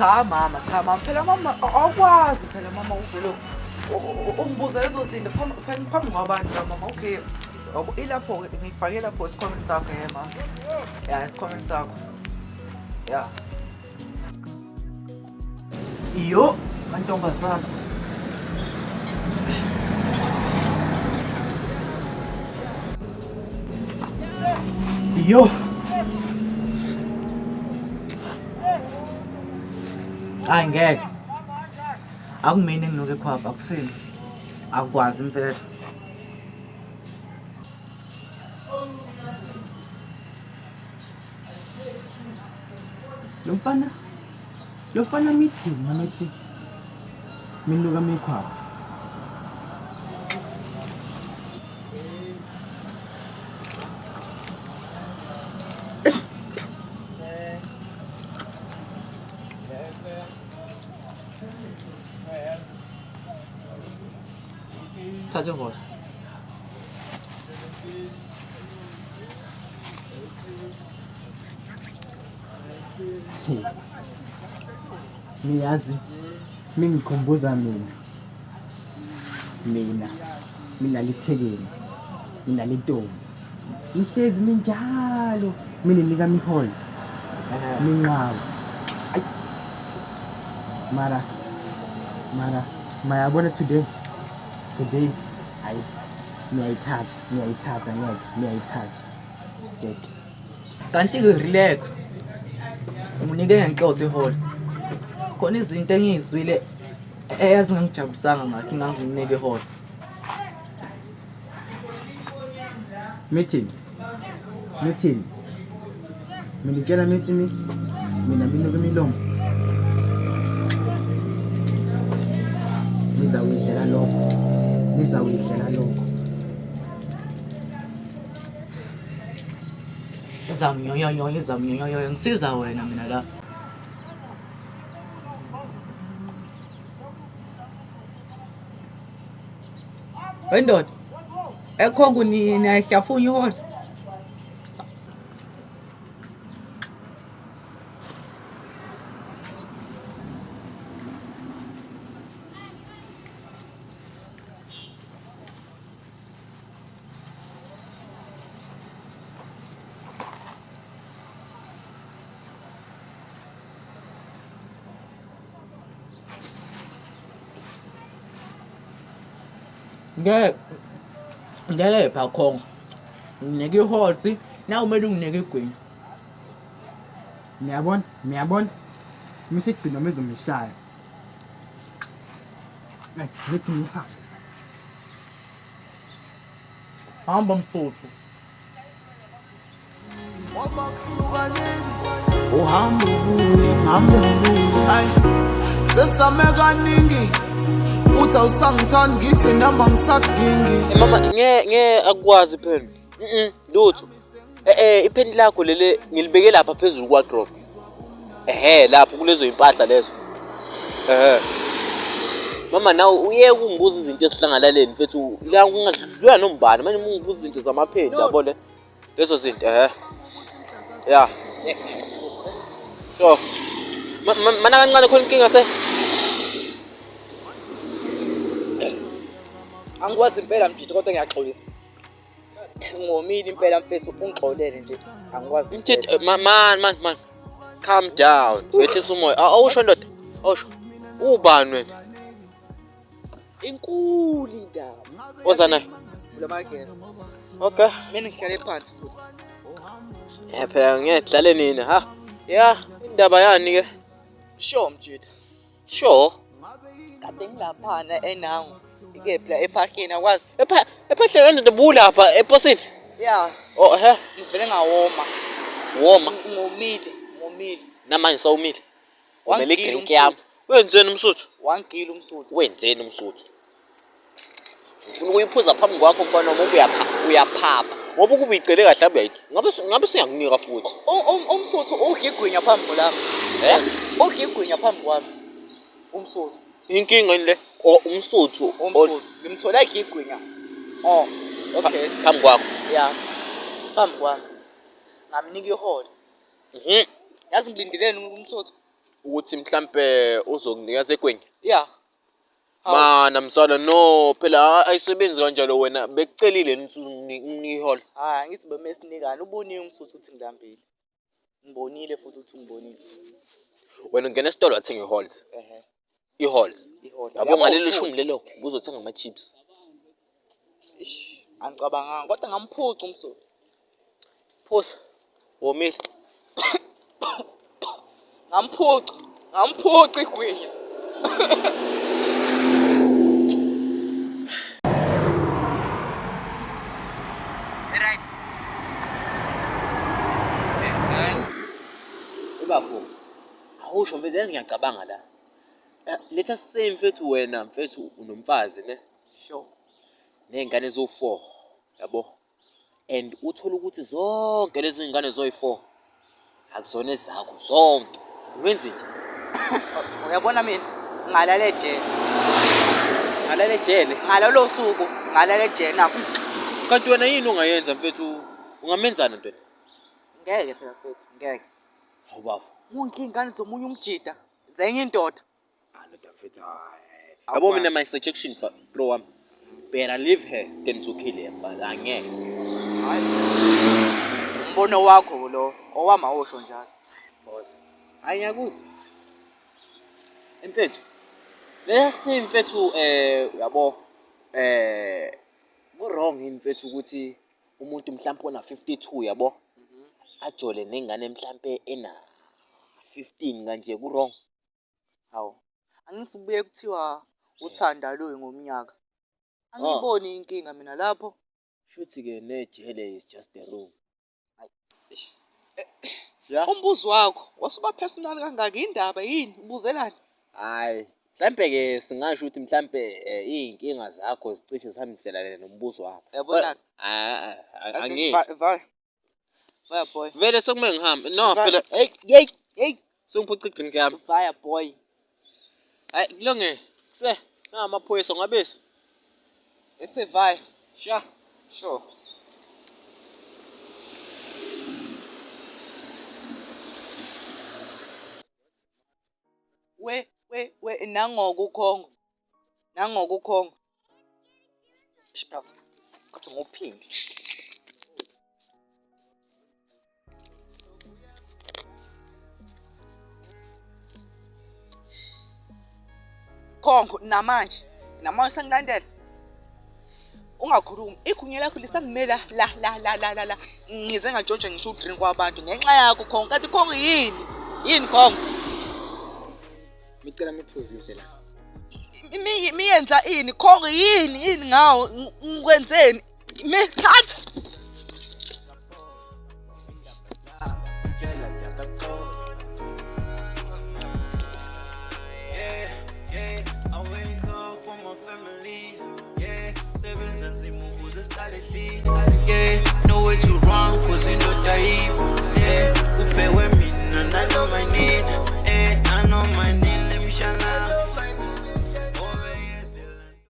Cha mama, cha mama, phela mama awukwazi phela mama uvele ungibuza lezo zinto phambi kwabantu la mama. Okay. Yabo ilapho ke ngifake lapho esikhwameni sakho ye mama. Ya esikhwameni sakho. Ya. Iyo mantombazana. Iyo. Hayi ngeke. Akumina enginuka ikhwapha akusimi. Akukwazi impela. Lo mfana lo mfana mithini noma ethi minuka mikhwapha. Thatha ihora. Niyazi mingikhumbuza mina mina mina lithekeni mina lintombi ngihlezi minjalo mina nika mihols minqaba mara mara mayabona today today hayi ngiyayithatha ngiyayithatha ngeke ngiyayithatha ngeke. Kanti-ke relax. Unginike ngenhloso ihorse. Khona izinto engiyizwile ezingangijabulisanga ngathi nganginike ihorse. Mithini? Mithini? Mina mithi mi mina minuka imilomo. Nizawuyidlela lokho. Nizawuyidlela lokho. Izamnyoyoyo, izamnyoyoyo, ngisiza wena mina la. Wendoda, ekhongo niyayihlafunya ihorse. Ngeke ngeke pha khongo. Nginike ihorse, na kumele unginike igwinya. Niyabona? Niyabona? Misigcino mizomishaya. Ay, ngithi ngihambe. Hamba mfuthu. Uhamba ubuye ngihambe ngibuye ayi sesame kaningi uthi awusangithandi ngithi nami angisadingi. Mama nge nge akwazi phela. Mhm, lutho. Eh eh iphenti lakho leli ngilibeke lapha phezulu kwa drop. Ehhe lapho kulezo impahla lezo. Ehhe. Mama nawe uye ukungibuza izinto esihlangalaleni mfethu la kungadlula nombani manje uma ungibuza izinto zamaphenti yabo le. Lezo zinto ehhe. Ya. Sure. Mana kancane khona inkinga se. Angikwazi impela mjidi kodwa ngiyaxolisa. Ngomile impela mfethu ungixolele nje. Angikwazi. Mthetho man man man. Calm down. Wehlisa umoya. Awusho ndoda. Awusho. Ubani wena? Inkulu indaba. Oza naye. Kulamagebe. Okay. Mina ngihlale phansi futhi. Eh phela ngeke dlale nina ha. Ya, indaba yani ke? Sure mjida. Sure. Kade ngilaphana enangu. Ike phela ephakini akwazi. Epha ephahleni ndoda bulapha eposini. Ya, Oh he. ngivele ngawoma. Woma. Ngomile, ngomile. Namanje sawumile. Umele Wangigila idrink yami. umsuthu. Wenzeni umsuthu? Wangigila umsuthu. Wenzeni umsuthu? Ngifuna ukuyiphuza phambi kwakho mfana wami ngoba uyaphapha. Ngoba ukuba uyicele kahle abe uyayithi. Ngabe ngabe singakunika futhi. Umsuthu ugigwinya phambi kwami. Eh? Ugigwinya phambi kwami. Umsuthu. Inkinga yini le? O umsuthu Umsuthu. Ngimthola igigwinya. Oh, okay. Phambi kwakho. Ya. Phambi kwami. Ngamnika ihorse. Mhm. Yazi ngilindeleni umsuthu. Ukuthi mhlampe uzokunikeza egwenya? Ya. Mana msana, no phela ayisebenzi kanjalo wena bekucelile yini ukuthi unginike iholo? Hhayi, angithi bemesinikana ubonile umsuthu ukuthi ngilambile. Ngibonile futhi ukuthi ungibonile. Wena ungena esitolo wathenga i-halls. Ehhe. I-halls. I-halls. Yabo ngalelo shumi lelo ubuzothenga ama-chips. Eish, angicabanganga kodwa ngamphuca umsuthu. Phuza. Womile. Ngamphuca, ngamphuca igwinya. Right. Ubafo. Awusho mfethu, yazi ngiyacabanga la. Let us say mfethu wena mfethu unomfazi ne? Sure. Ney'ngane eziwu-4, yabo? And uthole ukuthi zonke lezi iy'ngane zoyi-4 akuzona ezakho zonke. Ungenze nje? Uyabona mina ngalala ejele. Ngalala ejele? Ngalolo suku ngalala ejele nakho. Kanti wena yini ongayenza mfethu? Ungamenzani ntwana? Ngeke phela mfethu, ngeke. Hawu bafo. Wonke iy'ngane zomunye umjida zenye indoda. Ah, ndoda mfethu, hayi. Yabo mina my suggestion bro wami. Better leave her than to kill her, but angeke. Hayi. Umbono wakho lo, owami awusho njalo. Boss. Hayi ngiyakuzwa. Mfethu. Lesi mfethu uyabo ku wrong yini mfethu ukuthi umuntu mhlawumbe ona 52 yabo ajole nengane mhlambe ena 15 kanje, ku wrong? Hawu. Angithi kubuye kuthiwa uthanda loyo ngomnyaka. Angiboni inkinga mina lapho. Shuthi ke nejele is just a room. Umbuzo wakho wasuba personal kangaka, indaba yini? Ubuzelani? Hayi, mhlambe ke singasho ukuthi mhlambe iy'nkinga zakho zicishe zihambiselane nombuzo wakho. Yabona? Angi. Vaya. Vaya boy. Vele sekumele ngihambe. No phela Hey, hey, hey. sengiphuca i-drink yami. Vaya boy. Hayi kulunge. Kuse na amaphoyisa ngabese. It's vaya. Sha. Sure. We we we nangokukhongo. Nangokukhongo. Shibras. Athi ngophindi. Khongo namanje. Namanje sengilandela. Ungakhulumi, igunya lakho lisangimela la la la la la la. Ngize ngantshontsha ngisho udrink wabantu ngenxa yakho Khongo. Kanti Khongo yini? Yini Khongo? Ngicela niphuzise la. Miyenza ini Khongo, yini yini ngawo ngikwenzeni? Mithatha. Yeah, nowhere to run, cause indoda ayikho. Yeah, kubhekwe mina nanoma nini.